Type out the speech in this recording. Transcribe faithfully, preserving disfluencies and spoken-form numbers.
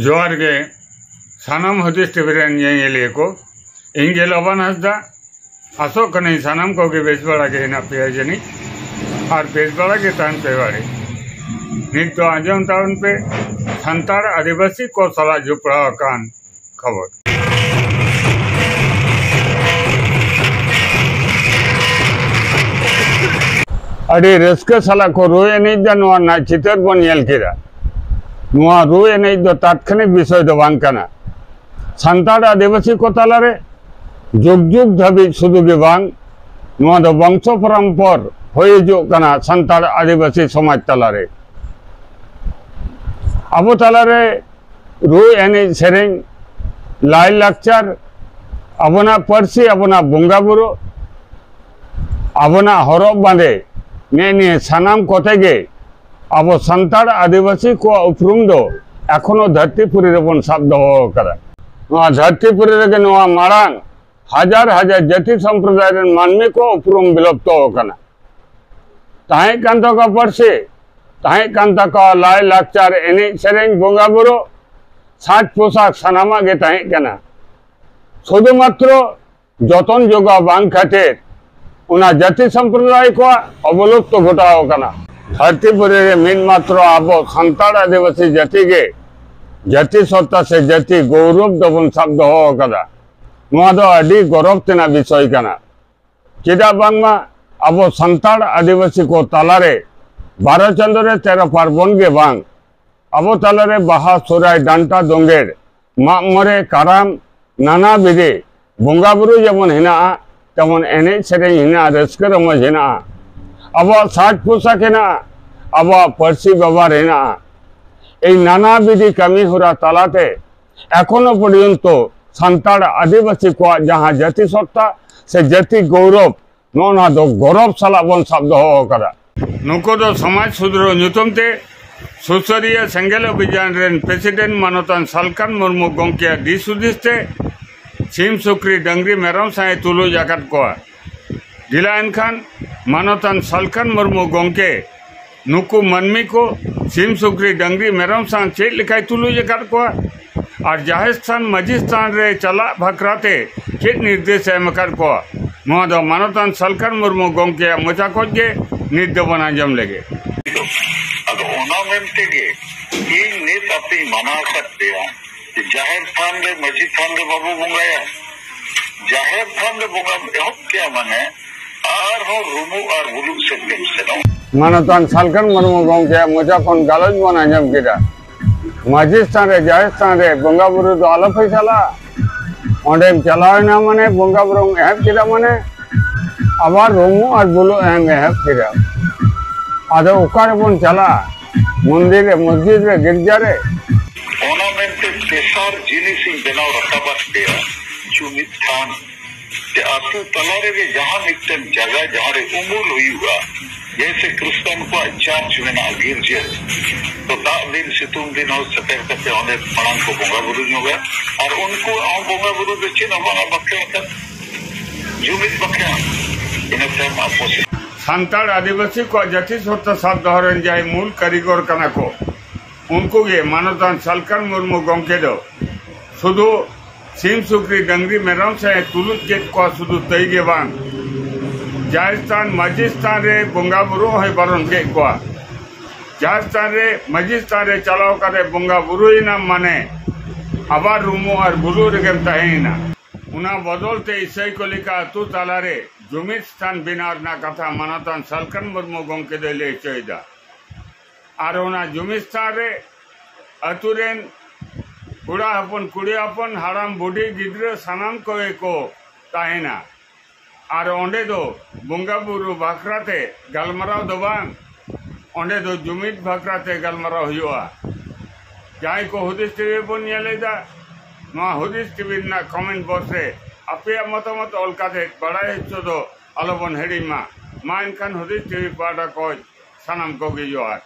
ᱡᱚᱦᱟᱨ ᱜᱮ ᱥᱟᱱᱟᱢ ᱦᱩᱫᱤᱥ ᱴᱤᱵᱷᱤ ᱨᱮᱱ ᱧᱮᱧᱮᱞᱤᱭᱟᱹ ᱠᱚ᱾ ᱤᱧ ᱜᱮ ᱞᱚᱵᱟᱱ ᱦᱟᱸᱥᱫᱟ᱾ ᱟᱥᱚᱜ ᱠᱟᱹᱱᱟᱹᱧ ᱥᱟᱱᱟᱢ ᱠᱚᱜᱮ ᱵᱮᱥ ᱵᱟᱲᱟ ᱜᱮ ᱦᱮᱱᱟᱜ ᱯᱮᱭᱟ ᱡᱟᱹᱱᱤᱡ, ᱟᱨ ᱵᱮᱥ ᱵᱟᱲᱟ ᱜᱮ ᱛᱟᱦᱮᱱ ᱯᱮ ᱵᱟᱲᱮ᱾ ᱱᱤᱛ ᱫᱚ ᱟᱸᱡᱚᱢ ᱛᱟᱵᱚᱱ ᱯᱮ ᱥᱟᱱᱛᱟᱲ ᱟᱹᱫᱤᱵᱟᱹᱥᱤ ᱠᱚ ᱥᱟᱞᱟᱜ ᱡᱚᱯᱲᱟᱣ ᱟᱠᱟᱱ ᱠᱷᱚᱵᱚᱨ᱾ ᱟᱹᱰᱤ ᱨᱟᱹᱥᱠᱟᱹ ᱥᱟᱞᱟᱜ ᱠᱚ ᱨᱩ ᱮᱱᱮᱡ ᱫᱟ, ᱱᱚᱣᱟ ᱨᱮᱱᱟᱜ ᱪᱤᱛᱟᱹᱨ ᱵᱚᱱ ᱧᱮᱞ ᱠᱮᱫᱟ᱾ ᱱᱚᱣᱟ ᱨᱩ ᱮᱱᱮᱡ ᱫᱚ ᱛᱟᱛᱠᱷᱟᱱᱤᱠ ᱵᱤᱥᱚᱭ ᱫᱚ ᱵᱟᱝ ᱠᱟᱱᱟ᱾ ᱥᱟᱱᱛᱟᱲ ᱟᱹᱫᱤᱵᱟᱹᱥᱤ ᱠᱚ ᱛᱟᱞᱟᱨᱮ ᱡᱩᱜᱽ ᱡᱩᱜᱽ ᱫᱷᱟᱹᱵᱤᱡ ᱥᱩᱫᱷᱩ ᱜᱮ ᱵᱟᱝ, ᱱᱚᱣᱟ ᱫᱚ ᱵᱚᱝᱥᱚ ᱯᱚᱨᱚᱢᱯᱚᱨ ᱦᱩᱭ ᱦᱤᱡᱩᱜ ᱠᱟᱱᱟ ᱥᱟᱱᱛᱟᱲ ᱟᱹᱫᱤᱵᱟᱹᱥᱤ ᱥᱚᱢᱟᱡᱽ ᱛᱟᱞᱟᱨᱮ᱾ ᱟᱵᱚ ᱛᱟᱞᱟᱨᱮ ᱨᱩ, ᱮᱱᱮᱡ, ᱥᱮᱨᱮᱧ, ᱞᱟᱭ ᱞᱟᱠᱪᱟᱨ, ᱟᱵᱚᱱᱟᱜ ᱯᱟᱹᱨᱥᱤ, ᱟᱵᱚᱱᱟᱜ ᱵᱚᱸᱜᱟ ᱵᱩᱨᱩ, ᱟᱵᱚᱱᱟᱜ ᱦᱚᱨᱚᱜ ᱵᱟᱸᱫᱮ, ᱱᱮᱜᱼᱮ ᱱᱤᱭᱟᱹ ᱥᱟᱱᱟᱢ ᱠᱚᱛᱮ ᱜᱮ ᱟᱵᱚ ᱥᱟᱱᱛᱟᱲ ᱟᱹᱫᱤᱵᱟᱹᱥᱤ ᱠᱚᱣᱟᱜ ᱩᱯᱨᱩᱢ ᱫᱚ ᱮᱠᱷᱚᱱᱳ ᱫᱷᱟᱹᱨᱛᱤ ᱯᱩᱨᱤ ᱨᱮᱵᱚᱱ ᱥᱟᱵ ᱫᱚᱦᱚ ᱟᱠᱟᱫᱟ᱾ ᱱᱚᱣᱟ ᱫᱷᱟᱹᱨᱛᱤ ᱯᱩᱨᱤ ᱨᱮᱜᱮ ᱱᱚᱣᱟ ᱢᱟᱲᱟᱝ ᱦᱟᱡᱟᱨ ᱦᱟᱡᱟᱨ ᱡᱟᱹᱛᱤ ᱥᱚᱢᱯᱨᱚᱫᱟᱭ ᱨᱮᱱ ᱢᱟᱹᱱᱢᱤ ᱠᱚ ᱩᱯᱨᱩᱢ ᱵᱤᱞᱚᱯᱛᱚ ᱟᱠᱟᱱᱟ᱾ ᱛᱟᱦᱮᱸ ᱠᱟᱱ ᱛᱟᱠᱚᱣᱟ ᱯᱟᱹᱨᱥᱤ, ᱛᱟᱦᱮᱸ ᱠᱟᱱ ᱛᱟᱠᱚᱣᱟ ᱞᱟᱭ ᱞᱟᱠᱪᱟᱨ, ᱮᱱᱮᱡ ᱥᱮᱨᱮᱧ, ᱵᱚᱸᱜᱟ ᱵᱩᱨᱩ, ᱥᱟᱡᱽ ᱯᱳᱥᱟᱠ, ᱥᱟᱱᱟᱢᱟᱜ ᱜᱮ ᱛᱟᱦᱮᱸ ᱠᱟᱱᱟ᱾ ᱥᱩᱫᱷᱩ ᱢᱟᱛᱨᱚ ᱡᱚᱛᱚᱱ ᱡᱚᱜᱟᱣ ᱵᱟᱝ ᱠᱷᱟᱹᱛᱤᱨ ᱚᱱᱟ ᱡᱟᱹᱛᱤ ᱥᱚᱢᱯᱨᱚᱫᱟᱭ ᱠᱚᱣᱟᱜ ᱚᱵᱚᱞᱩᱯᱛᱚ ᱜᱷᱚᱴᱟᱣ ᱟᱠᱟᱱᱟ᱾ ᱫᱷᱟᱹᱨᱛᱤ ᱯᱩᱨᱤ ᱨᱮ ᱢᱤᱫ ᱢᱟᱛᱨᱚ ᱟᱵᱚ ᱥᱟᱱᱛᱟᱲ ᱟᱹᱫᱤᱵᱟᱹᱥᱤ ᱡᱟᱹᱛᱤ ᱜᱮ ᱡᱟᱹᱛᱤ ᱥᱚᱛᱛᱟ ᱥᱮ ᱡᱟᱹᱛᱤ ᱜᱚᱣᱨᱚᱵ ᱫᱚᱵᱚᱱ ᱥᱟᱵ ᱫᱚᱦᱚ ᱟᱠᱟᱫᱟ᱾ ᱱᱚᱣᱟ ᱫᱚ ᱟᱹᱰᱤ ᱜᱚᱨᱚᱵ ᱛᱮᱱᱟᱜ ᱵᱤᱥᱚᱭ ᱠᱟᱱᱟ᱾ ᱪᱮᱫᱟᱜ ᱵᱟᱝᱢᱟ ᱟᱵᱚ ᱥᱟᱱᱛᱟᱲ ᱟᱹᱫᱤᱵᱟᱹᱥᱤ ᱠᱚ ᱛᱟᱞᱟᱨᱮ ᱵᱟᱨᱚ ᱪᱟᱸᱫᱳ ᱨᱮ ᱛᱮᱨᱚ ᱯᱟᱨᱵᱚᱱ ᱜᱮ ᱵᱟᱝ, ᱟᱵᱚ ᱛᱟᱞᱟᱨᱮ ᱵᱟᱦᱟ, ᱥᱚᱦᱨᱟᱭ, ᱰᱟᱱᱴᱟ, ᱫᱚᱸᱜᱮᱲ, ᱢᱟᱜ ᱢᱚᱬᱮ, ᱠᱟᱨᱟᱢ, ᱱᱟᱱᱟ ᱵᱤᱫᱷᱤ ᱵᱚᱸᱜᱟ ᱵᱩᱨᱩ ᱡᱮᱢᱚᱱ ᱦᱮᱱᱟᱜᱼᱟ, ᱛᱮᱢᱚᱱ ᱮᱱᱮᱡ ᱥᱮᱨᱮᱧ ᱦᱮᱱᱟᱜᱼᱟ, ᱨᱟᱹᱥᱠᱟᱹ ᱨᱚᱢᱚᱡᱽ ᱦᱮᱱᱟᱜᱼᱟ, ᱟᱵᱚᱣᱟᱜ ᱥᱟᱡᱽ ᱯᱳᱥᱟᱠ ᱦᱮᱱᱟᱜᱼᱟ, ᱟᱵᱚᱣᱟᱜ ᱯᱟᱹᱨᱥᱤ ᱵᱮᱵᱚᱦᱟᱨ ᱦᱮᱱᱟᱜᱼᱟ᱾ ᱮᱭ ᱱᱟᱱᱟ ᱵᱤᱫᱷᱤ ᱠᱟᱹᱢᱤ ᱦᱚᱨᱟ ᱛᱟᱞᱟᱛᱮ ᱮᱠᱷᱚᱱᱳ ᱯᱚᱨᱡᱚᱱᱛᱚ ᱥᱟᱱᱛᱟᱲ ᱟᱹᱫᱤᱵᱟᱹᱥᱤ ᱠᱚᱣᱟᱜ ᱡᱟᱦᱟᱸ ᱡᱟᱹᱛᱤ ᱥᱚᱛᱛᱟ ᱥᱮ ᱡᱟᱹᱛᱤ ᱜᱚᱣᱨᱚᱵ, ᱱᱚᱜᱼᱚ ᱱᱚᱣᱟ ᱫᱚ ᱜᱚᱨᱚᱵ ᱥᱟᱞᱟᱜ ᱵᱚᱱ ᱥᱟᱵ ᱫᱚᱦᱚ ᱟᱠᱟᱫᱟ᱾ ᱱᱩᱠᱩ ᱫᱚ ᱥᱚᱢᱟᱡᱽ ᱥᱩᱫᱷᱨᱟᱹᱣ ᱧᱩᱛᱩᱢ ᱛᱮ ᱥᱩᱥᱟᱹᱨᱤᱭᱟᱹ ᱥᱮᱸᱜᱮᱞ ᱚᱵᱷᱤᱡᱟᱱ ᱨᱮᱱ ᱯᱨᱮᱥᱤᱰᱮᱱᱴ ᱢᱟᱱᱚᱛᱟᱱ ᱥᱟᱞᱠᱷᱟᱱ ᱢᱩᱨᱢᱩ ᱜᱚᱢᱠᱮᱭᱟᱜ ᱫᱤᱥ ᱦᱩᱫᱤᱥ ᱛᱮ ᱥᱤᱢ, ᱥᱩᱠᱨᱤ, ᱰᱟᱹᱝᱨᱤ, ᱢᱮᱨᱚᱢ ᱥᱟᱶ ᱮ ᱛᱩᱞᱩᱡ ᱟᱠᱟᱫ ᱠᱚᱣᱟ᱾ ᱰᱷᱤᱞᱟ ᱮᱱᱠᱷᱟᱱ ᱢᱟᱱᱚᱛᱟᱱ ᱥᱟᱞᱠᱷᱟᱱ ᱢᱩᱨᱢᱩ ᱜᱚᱢᱠᱮ ᱱᱩᱠᱩ ᱢᱟᱹᱱᱢᱤ ᱠᱚ ᱥᱤᱢ, ᱥᱩᱠᱨᱤ, ᱰᱟᱹᱝᱨᱤ, ᱢᱮᱨᱚᱢ ᱥᱟᱶ ᱪᱮᱫ ᱞᱮᱠᱟᱭ ᱛᱩᱞᱩᱡ ᱟᱠᱟᱫ ᱠᱚᱣᱟ ᱟᱨ ᱡᱟᱦᱮᱨ ᱛᱷᱟᱱ, ᱢᱟᱹᱡᱷᱤ ᱛᱷᱟᱱ ᱨᱮ ᱪᱟᱞᱟᱜ ᱵᱟᱠᱷᱨᱟ ᱛᱮ ᱪᱮᱫ ᱱᱤᱨᱫᱮᱥ ᱮ ᱮᱢ ᱟᱠᱟᱫ ᱠᱚᱣᱟ, ᱱᱚᱣᱟ ᱫᱚ ᱢᱟᱱᱚᱛᱟᱱ ᱥᱟᱞᱠᱷᱟᱱ ᱢᱩᱨᱢᱩ ᱜᱚᱢᱠᱮᱭᱟᱜ ᱢᱚᱪᱟ ᱠᱷᱚᱱ ᱜᱮ ᱱᱤᱛ ᱫᱚᱵᱚᱱ ᱟᱸᱡᱚᱢ ᱞᱮᱜᱮ᱾ ᱟᱫᱚ ᱚᱱᱟ ᱢᱮᱱᱛᱮ ᱜᱮ ᱤᱧ ᱱᱤᱛ ᱟᱯᱮᱧ ᱢᱟᱱᱟ ᱟᱠᱟᱫ ᱯᱮᱭᱟ ᱡᱮ ᱡᱟᱦᱮᱨ ᱛᱷᱟᱱ ᱨᱮ, ᱢᱟᱹᱡᱷᱤ ᱛᱷᱟᱱ ᱨᱮ ᱵᱟᱵᱚ ᱵᱚᱸᱜᱟᱭᱟ᱾ ᱡᱟᱦᱮᱨ ᱛᱷᱟᱱ ᱨᱮ ᱵᱚᱸᱜᱟ ᱮᱦᱚᱵ ᱠᱮᱭᱟ ᱢᱟᱱᱮ ᱟᱨᱦᱚᱸ ᱨᱩᱢᱩᱜ ᱟᱨ ᱵᱩᱞᱩᱜ ᱥᱮᱫ ᱜᱮᱢ ᱥᱮᱱᱚᱜ᱾ ᱢᱟᱱᱚᱛᱟᱱ ᱥᱟᱞᱠᱷᱟᱱ ᱢᱩᱨᱢᱩ ᱜᱚᱢᱠᱮᱭᱟᱜ ᱢᱚᱪᱟ ᱠᱷᱚᱱ ᱜᱟᱞᱚᱪ ᱵᱚᱱ ᱟᱸᱡᱚᱢ ᱠᱮᱫᱟ, ᱢᱟᱹᱡᱷᱤ ᱛᱷᱟᱱ ᱨᱮ, ᱡᱟᱦᱮᱨ ᱛᱷᱟᱱ ᱨᱮ ᱵᱚᱸᱜᱟ ᱵᱩᱨᱩ ᱫᱚ ᱟᱞᱚᱯᱮ ᱪᱟᱞᱟᱜᱼᱟ᱾ ᱚᱸᱰᱮᱢ ᱪᱟᱞᱟᱣ ᱮᱱᱟ ᱢᱟᱱᱮ, ᱵᱚᱸᱜᱟ ᱵᱩᱨᱩᱢ ᱮᱦᱚᱵ ᱠᱮᱫᱟ ᱢᱟᱱᱮ, ᱟᱵᱟᱨ ᱨᱩᱢᱩᱜ ᱟᱨ ᱵᱩᱞᱩᱜ ᱮᱢ ᱮᱦᱚᱵ ᱠᱮᱫᱟ᱾ ᱟᱫᱚ ᱚᱠᱟ ᱨᱮᱵᱚᱱ ᱪᱟᱞᱟᱜᱼᱟ? ᱢᱚᱱᱫᱤᱨ ᱨᱮ, ᱢᱚᱥᱡᱤᱫ ᱨᱮ, ᱜᱤᱨᱡᱟ ᱨᱮ? ᱚᱱᱟ ᱢᱮᱱᱛᱮ ᱛᱮᱥᱟᱨ ᱡᱤᱱᱤᱥ ᱤᱧ ᱵᱮᱱᱟᱣ ᱨᱟᱠᱟᱵᱟᱫ ᱯᱮᱭᱟ, ᱡᱩᱢᱤᱫ ᱛᱷᱟᱱ᱾ ᱡᱮ ᱟᱹᱛᱩ ᱛᱟᱞᱟ ᱨᱮᱜᱮ ᱡᱟᱦᱟᱸ ᱢᱤᱫᱴᱮᱱ ᱡᱟᱭᱜᱟ, ᱡᱟᱦᱟᱸ ᱨᱮ ᱩᱢᱩᱞ ᱦᱩᱭᱩᱜᱼᱟ, ᱡᱮᱭᱥᱮ ᱠᱷᱨᱤᱥᱴᱟᱱ ᱠᱚᱣᱟᱜ ᱪᱟᱨᱪ ᱢᱮᱱᱟᱜᱼᱟ, ᱜᱤᱨᱡᱟᱹ, ᱛᱚ ᱫᱟᱜ ᱫᱤᱱ ᱥᱤᱛᱩᱝ ᱫᱤᱱ ᱦᱚᱸ ᱥᱮᱴᱮᱨ ᱠᱟᱛᱮ ᱚᱸᱰᱮ ᱢᱟᱲᱟᱝ ᱠᱚ ᱵᱚᱸᱜᱟ ᱵᱩᱨᱩ ᱧᱚᱜᱟ᱾ ᱟᱨ ᱩᱱᱠᱩᱣᱟᱜ ᱦᱚᱸ ᱵᱚᱸᱜᱟ ᱵᱩᱨᱩ ᱫᱚ ᱪᱮᱫ ᱦᱚᱸ ᱵᱟᱝᱟ, ᱵᱟᱠᱷᱮᱲ ᱟᱠᱟᱫ, ᱡᱩᱢᱤᱫ ᱵᱟᱠᱷᱮᱲ᱾ ᱤᱱᱟᱹ ᱛᱟᱭᱚᱢ ᱟᱵᱚ ᱥᱮ- ᱥᱟᱱᱛᱟᱲ ᱟᱹᱫᱤᱵᱟᱹᱥᱤ ᱠᱚᱣᱟᱜ ᱡᱟᱹᱛᱤ ᱥᱚᱛᱛᱟ ᱥᱟᱵ ᱫᱚᱦᱚ ᱨᱮᱱ ᱡᱟᱦᱟᱸᱭ ᱢᱩᱞ ᱠᱟᱹᱨᱤᱜᱚᱨ ᱠᱟᱱᱟ ᱠᱚ, ᱩᱱᱠᱩ ᱜᱮ ᱢᱟᱱᱚᱛᱟᱱ ᱥᱟᱞᱠᱷᱟᱱ ᱢᱩᱨᱢᱩ ᱜᱚᱢᱠᱮ ᱫᱚ ᱥᱩᱫᱷᱩ ᱥᱤᱢ, ᱥᱩᱠᱨᱤ, ᱰᱟᱹᱝᱨᱤ, ᱢᱮᱨᱚᱢ ᱥᱮ ᱛᱩᱞᱩᱡ ᱠᱮᱫ ᱠᱚᱣᱟ ᱥᱩᱫᱷᱩ ᱛᱟᱹᱭ ᱜᱮ ᱵᱟᱝ, ᱡᱟᱦᱮᱨ ᱛᱷᱟᱱ, ᱢᱟᱹᱡᱷᱤ ᱛᱷᱟᱱ ᱨᱮ ᱵᱚᱸᱜᱟ ᱵᱩᱨᱩ ᱦᱚᱸᱭ ᱵᱟᱨᱚᱱ ᱠᱮᱫ ᱠᱚᱣᱟ᱾ ᱡᱟᱦᱮᱨ ᱛᱷᱟᱱ ᱨᱮ, ᱢᱟᱹᱡᱷᱤ ᱛᱷᱟᱱ ᱨᱮ ᱪᱟᱞᱟᱣ ᱠᱟᱛᱮ ᱵᱚᱸᱜᱟ ᱵᱩᱨᱩᱭᱮᱱᱟᱢ ᱢᱟᱱᱮ ᱟᱵᱟᱨ ᱨᱩᱢᱩᱜ ᱟᱨ ᱵᱩᱞᱩᱜ ᱨᱮᱜᱮᱢ ᱛᱟᱦᱮᱸᱭᱮᱱᱟ᱾ ᱚᱱᱟ ᱵᱚᱫᱚᱞ ᱛᱮ ᱤᱥᱟᱹᱭ ᱠᱚ ᱞᱮᱠᱟ ᱟᱹᱛᱩ ᱛᱟᱞᱟᱨᱮ ᱡᱩᱢᱤᱫ ᱥᱛᱷᱟᱱ ᱵᱮᱱᱟᱣ ᱨᱮᱱᱟᱜ ᱠᱟᱛᱷᱟ ᱢᱟᱱᱚᱛᱟᱱ ᱥᱟᱞᱠᱷᱟᱱ ᱢᱩᱨᱢᱩ ᱜᱚᱢᱠᱮ ᱫᱚᱭ ᱞᱟᱹᱭ ᱦᱚᱪᱚᱭᱮᱫᱟ᱾ ᱟᱨ ᱚᱱᱟ ᱡᱩᱢᱤᱫ ᱥᱛᱷᱟᱱ ᱨᱮ ᱟᱹᱛᱩ ᱨᱮᱱ ᱠᱚᱲᱟ ᱦᱚᱯᱚᱱ, ᱠᱩᱲᱤ ᱦᱚᱯᱚᱱ, ᱦᱟᱲᱟᱢ, ᱵᱩᱰᱷᱤ, ᱜᱤᱫᱽᱨᱟᱹ ᱥᱟᱱᱟᱢ ᱠᱚᱜᱮ ᱠᱚ ᱛᱟᱦᱮᱱᱟ᱾ ᱟᱨ ᱚᱸᱰᱮ ᱫᱚ ᱵᱚᱸᱜᱟ ᱵᱩᱨᱩ ᱵᱟᱠᱷᱨᱟ ᱛᱮ ᱜᱟᱞᱢᱟᱨᱟᱣ ᱫᱚ ᱵᱟᱝ, ᱚᱸᱰᱮ ᱫᱚ ᱡᱩᱢᱤᱫ ᱵᱟᱠᱷᱨᱟ ᱛᱮ ᱜᱟᱞᱢᱟᱨᱟᱣ ᱦᱩᱭᱩᱜᱼᱟ᱾ ᱡᱟᱦᱟᱸᱭ ᱠᱚ ᱦᱩᱫᱤᱥ ᱴᱤᱵᱷᱤ ᱵᱚᱱ ᱧᱮᱞᱮᱫᱟ, ᱱᱚᱣᱟ ᱦᱩᱫᱤᱥ ᱴᱤᱵᱷᱤ ᱨᱮᱱᱟᱜ ᱠᱚᱢᱮᱱᱴ ᱵᱚᱠᱥ ᱨᱮ ᱟᱯᱮᱭᱟᱜ ᱢᱚᱛᱟᱢᱚᱛ ᱚᱞ ᱠᱟᱛᱮ ᱵᱟᱲᱟᱭ ᱦᱚᱪᱚ ᱫᱚ ᱟᱞᱚᱵᱚᱱ ᱦᱤᱲᱤᱧ ᱢᱟ᱾ ᱢᱟ ᱮᱱᱠᱷᱟᱱ ᱦᱩᱫᱤᱥ ᱴᱤᱵᱷᱤ ᱯᱟᱦᱴᱟ ᱠᱷᱚᱱ ᱥᱟᱱᱟᱢ ᱠᱚᱜᱮ ᱡᱚᱦᱟᱨ᱾